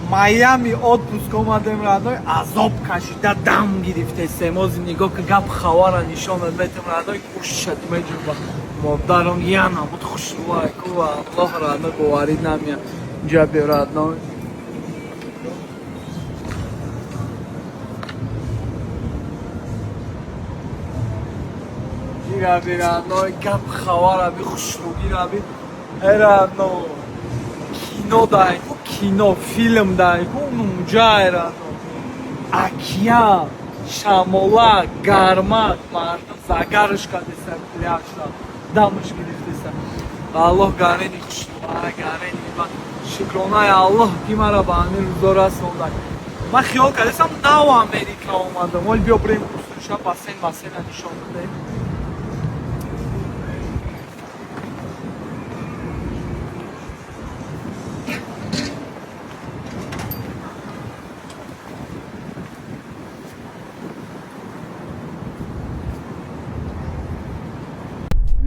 Майами отпуск омадем, родной, азоб кашида дам гирифтесем. Ози нигоҳ ки, гап хавара нишонат метем, родной, гӯшати меҷунба. Модарам яна буд хушрӯай ку, валлоҳ, родной, боварӣ намея. Инҷа биё, родной. Гираби, родной, гап хавара би, хушрӯгӣ раби. Э, родной, кино дай ку, кино, филм дай ку, унҷай, родной. Океан, шамола, гармак, мардум загарш кардеса, пляжа, дамаш гирифтеса. Аллоҳ гарени хушрӯа, гарени ба шукронаи Аллоҳ, ки мара ба ҳамин рӯзо расонда. Ман хиёл кардесам, нав Америка омадам. Ол биё бирем курсуша, бассейн, бассейна нишон бидем.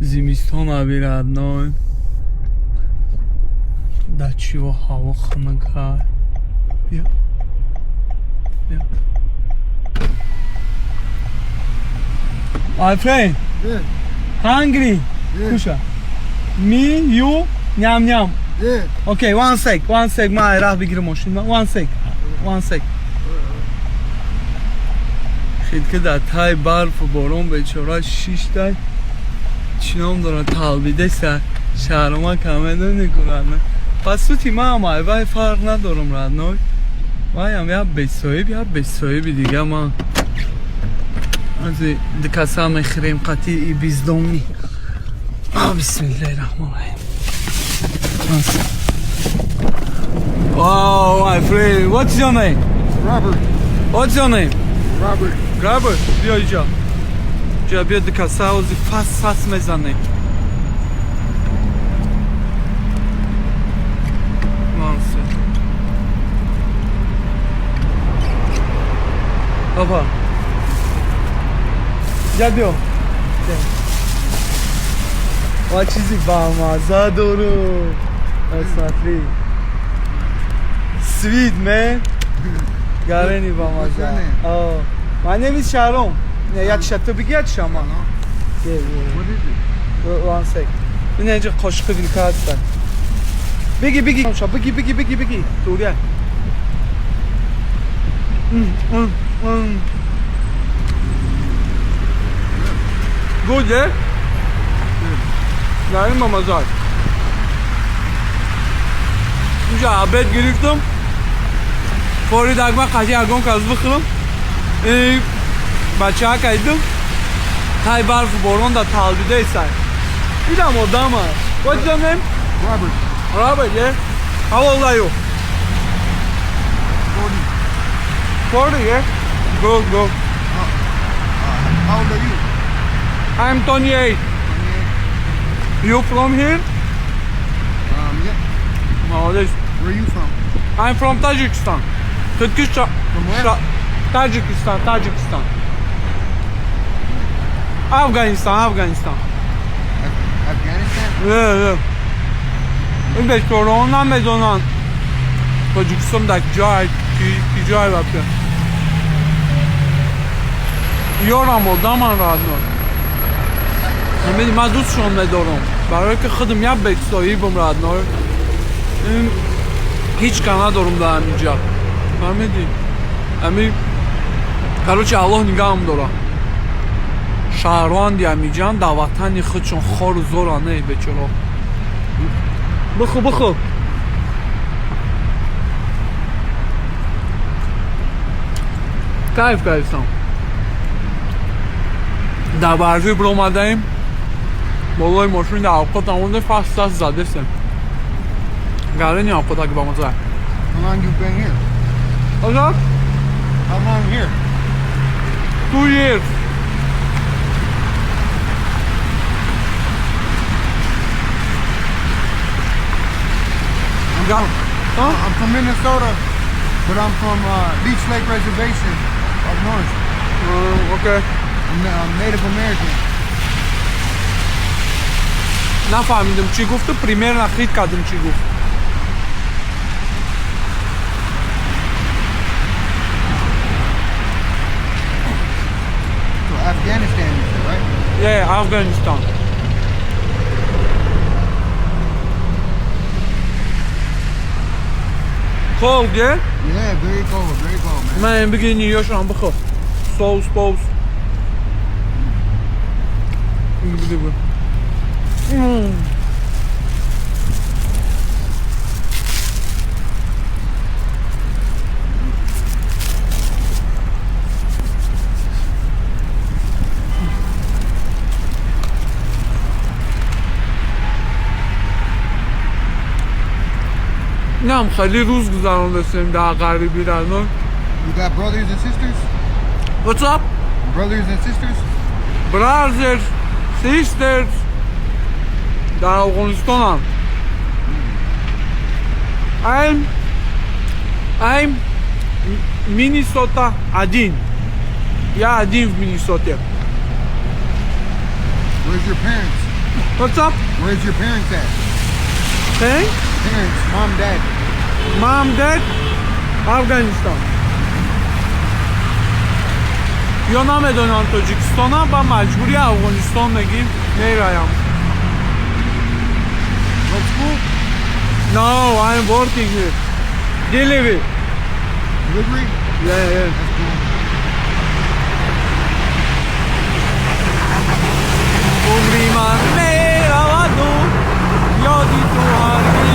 Зимистон аби, родной. Да чиво ҳаво хунука. Биё. Биё. My friend, hungry? Yeah. Куша. Me, you, ням ням. Yeah. Okay, one sec, one sec. Ма раҳ бигирам мошин. One sec. One sec. Хед ки дар тай барфу борон бечора шиштай. Чӣ ном дорад, талбидеса шаҳрома камедони кунад. По сути ман вай фарқ надорам, родной. Ваям як бесоҳиб, як бесоҳиби дига ман. Ази дикаса мехӯрем қатъи и бездомный. А, бисмиллаҳи раҳмони раҳим. Wow, my friend, what's your name? Robert. What's your name? Robert. Robert, биё иҷа. Ҷа биё, дикаса ози фас фас мезанем. One sec. Баба. Ҷа биё. Ва чизи бамаза дорум. Смотри. Sweet, man. Гарени бамаза. What's your name? Oh. My name is Sharon. Не, як ша ту бигӣ, як шама. Yeah. What is it? One sec. Ина инҷа қошиқи вилка ҳастан. Биги, биги, ша биги, биги, биги, биги. Дурия. М, м, м. Good, yeah? Гарин бамаза. Инҷа обед гирифтам. Фори дагма қати ягон кас бихӯрам. Бачаҳа кайдум. Тай барфу борон да талбида исай. Идам одама. What's your name? Robert. Robert, yeah? How old are you? 40. 40, yeah? Good, good. How old are you? I'm 28. 28. You from here? Yeah. Молодец. Where are you from? I'm from Tajikistan. Turkish. From where? Tajikistan, Tajikistan. Afghanistan, Afghanistan. Afghanistan? Yeah. Ин бечораҳо намедонанд Тоҷикистон дар ҷай ки ҷай вообще. Ёрам одаман, родной. Ҳамин ман дӯстшон медорам. Барое ки худам як бесоҳибам, родной. Ин ҳеҷ ка надорам дар ҳаминҷа. Фаҳмидӣ? Ҳамин, короче, Аллоҳ нигаҳам дора. Шаҳрванди ҳамиҷан дар ватани худшон хору зора не бечора. Бихӯ, бихӯ. Кайф кардистам. Дар барфӣ биромадаем. Болои мошин дар авқот амонде фас фас задесем. Гарени авқот аги бамаза. How long you been here? What's How long here? 2 years. I'm Got- Huh? I'm from Minnesota, but I'm from Leech Lake Reservation up north. Okay. I'm Native American. нафаҳмидам чӣ гуфту, примерно хит кардам чӣ гуфт. Afghanistan. Cold, yeah? Yeah, very cold, man. Man, بگی نیوشم بخور. Соус, соус. بگی. نم خیلی روز گذراندستیم در غریبی در نو. You got brothers and sisters? What's up? Brothers and sisters? Brothers, sisters در افغانستان هم. I'm Minnesota один. Я один в Миннесоте. Where's your parents? What's up? Where's your parents at? Hey? Parents, mom, dad. Mom, dad, Afghanistan. یا نمیدونم تاجیکستان هم با مجبوری افغانستان میگیم میرایم. Go to school? No, I'm working here. Delivery. Delivery? Yeah. That's cool. عمری من میرود و یادی تو هرگز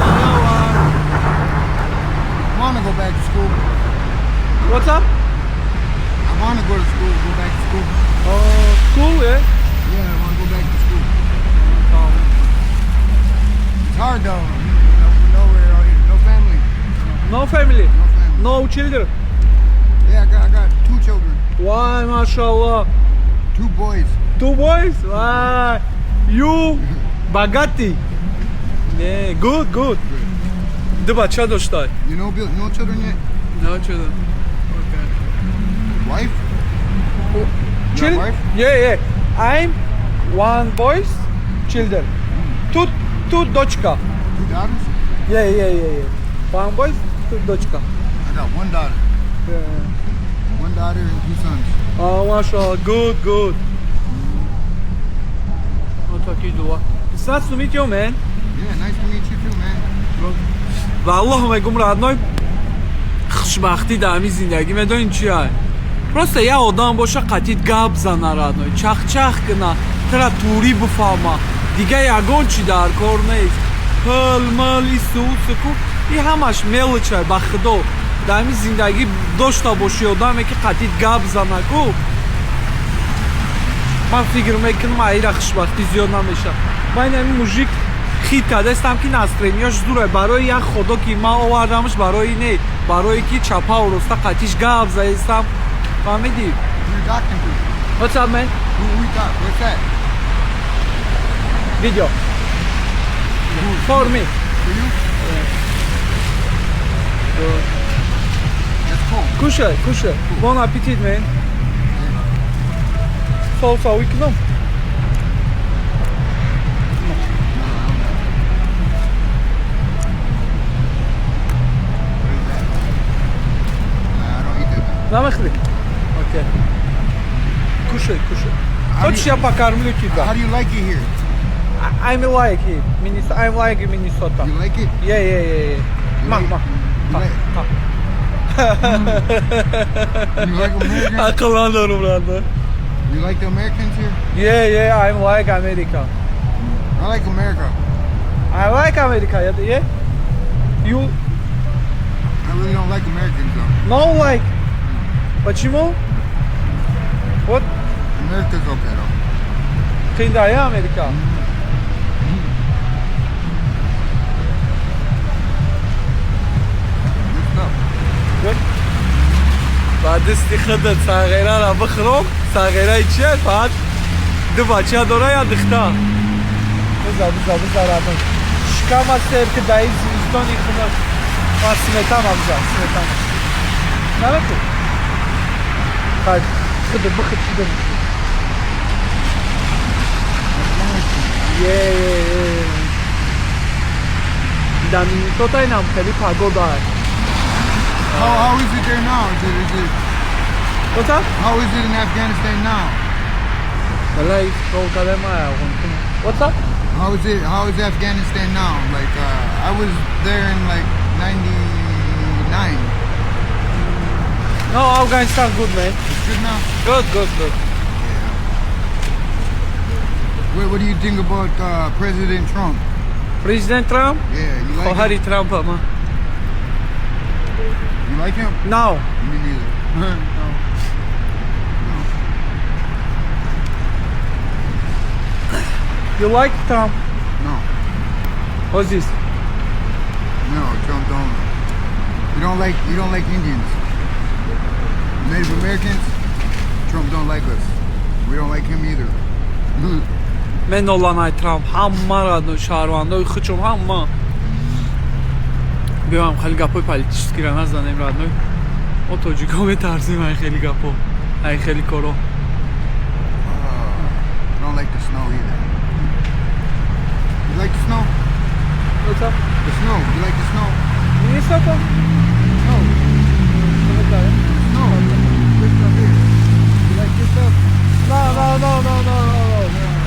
نیاورد. I want to go back to school. What's up? I want to go to school, go back to school. Oh, school, yeah? Yeah, I want to go back to school. Oh. It's hard though. No, nowhere out here. No family. No family? No family. No children? Yeah, I got 2 children. Why, mashallah. 2 boys. 2 boys? Why? You bagati. Yeah, good, good. دو بچه داشتای. You know, Bill, no children yet? No children. Okay. Wife? Children? Wife? Yeah, yeah. I'm 1 boys, children. Two дочка. 2 daughters? Yeah. 1 boys, 2 дочка. I got 1 daughter. Yeah. 1 daughter and 2 sons. Oh, mashallah. Good, good. Вот такие дела. It's nice to meet you, man. Yeah, nice to meet you too, man. والله мегум родной, хушбахтӣ дар ҳамин зиндагӣ медонӣ чи ай? Просто як одам боша қатид гап зана родной, чахчах кина, тра турӣ бифаҳма. Дига ягон чи дар кор нест. Пул, мол, ису, усу, и ҳамаш мелочь ай, ба худо. Дар ҳамин зиндагӣ дошта боши одаме ки қатид гап зана ку. Ман фикр мекунам айра хушбахтӣ зиёд намешавад. Ман ҳамин мужик хит кардастам ки настроенияш зур барои як худо ки ман овардамаш барои не, барои ки чапа ва роста қатиш гап заистам. Фаҳмидӣ? Who you talking to? What's up, man? Who we talk? What's that? Video. For me. For you? Yeah. Good. That's cool. Кушай, кушай. Bon appetit, man. Соуса уикном. Намехли? Окей. Кушай, кушай. Хочешь, я покормлю тебя? How do you like it here? I'm like it. I'm like Minnesota. You like it? Yeah. Ma, ma. You like You like Americans? Akıllanıyorum brother. You like the Americans here? Yeah, I'm like America. I like America. I like America, yeah? You? I really don't like Americans though. No like. Почему? Вот. America's okay though. Ты да, Америка. Good stuff. Good. بعد دستی خودت ساغیره را بخورم. ساغیره چیه؟ فقط دو بچه داره یا دختر؟ بذار بذار بذار رادون. شکم سر که دایی زمستانی خونه. سمتام بذار سمتام. نه تو. خب خود بخت چی داری؟ یه در مینیسوتا اینم خیلی پگودا. How is it there now? Is it What's up? How is it in Afghanistan now? Валай кол кадем What's up? How is it? How is Afghanistan now? Like, I was there in like '99. No, Afghanistan good, man. It's good now. Good, good, good. Yeah. What do you think about President Trump? President Trump? Yeah, you like him? خواهری Trump ама. You like him? No. Me neither. No. No. You like Trump? No. What's this? No, Trump don't. You don't like Indians. Native Americans, Trump don't like us. We don't like him either. Меноланай Трамп ҳаммара, шаҳрвандои хучум ҳама. Биёам, хеле гапҳои политический ра назанем, родной. Мо тоҷикҳо метарсем ай хеле гапҳо, ай хеле коро. I don't like the snow either. You like the snow? What's up? The snow. You like the snow? Minnesota? No. Snow. This stuff here. You like this stuff? No.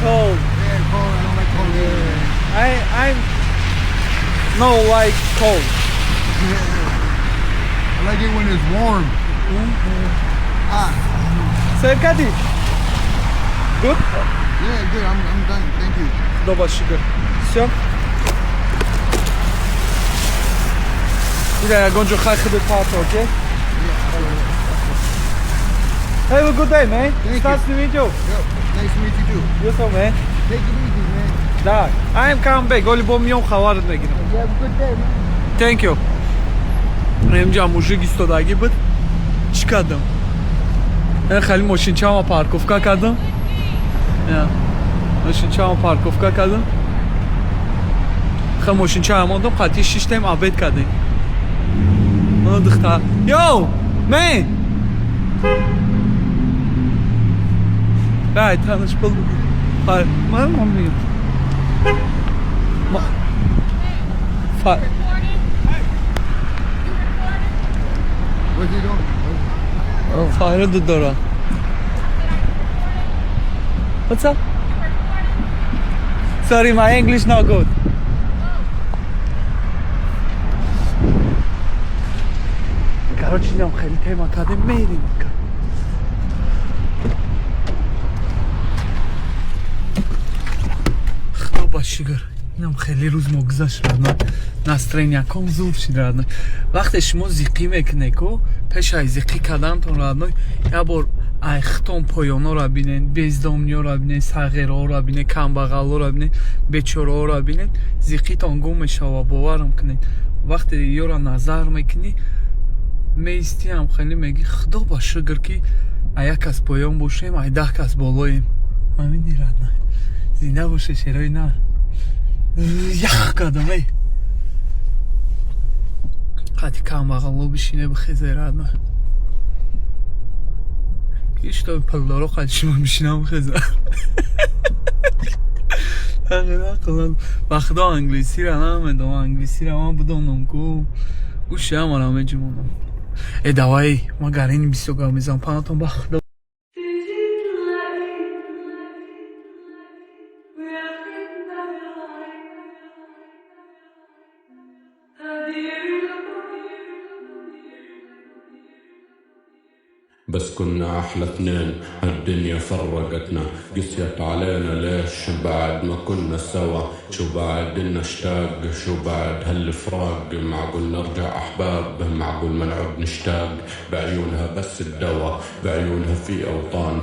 Cold. Yeah, cold. I don't like cold either. I'm no like cold. I like it when it's warm. Ah, Sevkadi. Good? Yeah, good. I'm done. Thank you. Доба шукр. Всё. Ира ягон ҷо хай худат парто, окей? Have a good day, man. Thank It's you. nice to meet you. Yep. Nice to meet you too. You too, man. Take it easy, man. Да. I am come back. Оли бо миём, хабарат мегирам. You have a good day, man. Thank you. Инҷа мужик истодагӣ буд. Чӣ кардам? Эн хеле мошинчаама парковка кардам. Я. Мошинчаама парковка кардам. Хе мошинчаам мондам, қатъи шиштем, обед кардем. Мана духтар. Yo, man! Бай, таныш бол. Ман ман Ма. Фа. What's he doing? Файра дора. What's up? Sorry, my English not good. Короче, инам хеле тема кардем, мерим. Худо ба шукр. Инам хеле рӯз мо гузашт, родной. Настроение ком зур шид, родной. Вақте шумо зиқӣ мекунед ко, пеш ай зиқӣ кардантон, родной, як бор ай хитон поёнҳоро бинед, бездомный ҳоро бинед, сағирҳоро бинед, камбағалҳоро бинед, бечораҳоро бинед, зиқитон гум мешава, боварам кунед. Вақте ёро назар мекунӣ, меистиам хеле мегӣ, худо ба шукр, ки ай як кас поён бошем, ай 10 кас болоем. Ҳамини, родной. Зинда боше, шерои на. Ях кардам, эй. Қати камбағалҳо бишине, бихезе, родной. Ки что пулдоро қати шумо бишинам, хеза. Ба худо, англисиро намедонам, англисиро ман бидонам ку гӯши ҳамаро меҷумонам. Э, давай, ма гарини бисёр гап мезанам, панатон ба худо. بس كنا أحلى اثنين، هالدنيا فرقتنا، قسيت علينا ليش بعد ما كنا سوا؟ شو بعد نشتاق؟ شو بعد هالفراق؟ معقول نرجع أحباب؟ معقول ما نعود نشتاق؟ بعيونها بس الدواء، بعيونها في أوطان.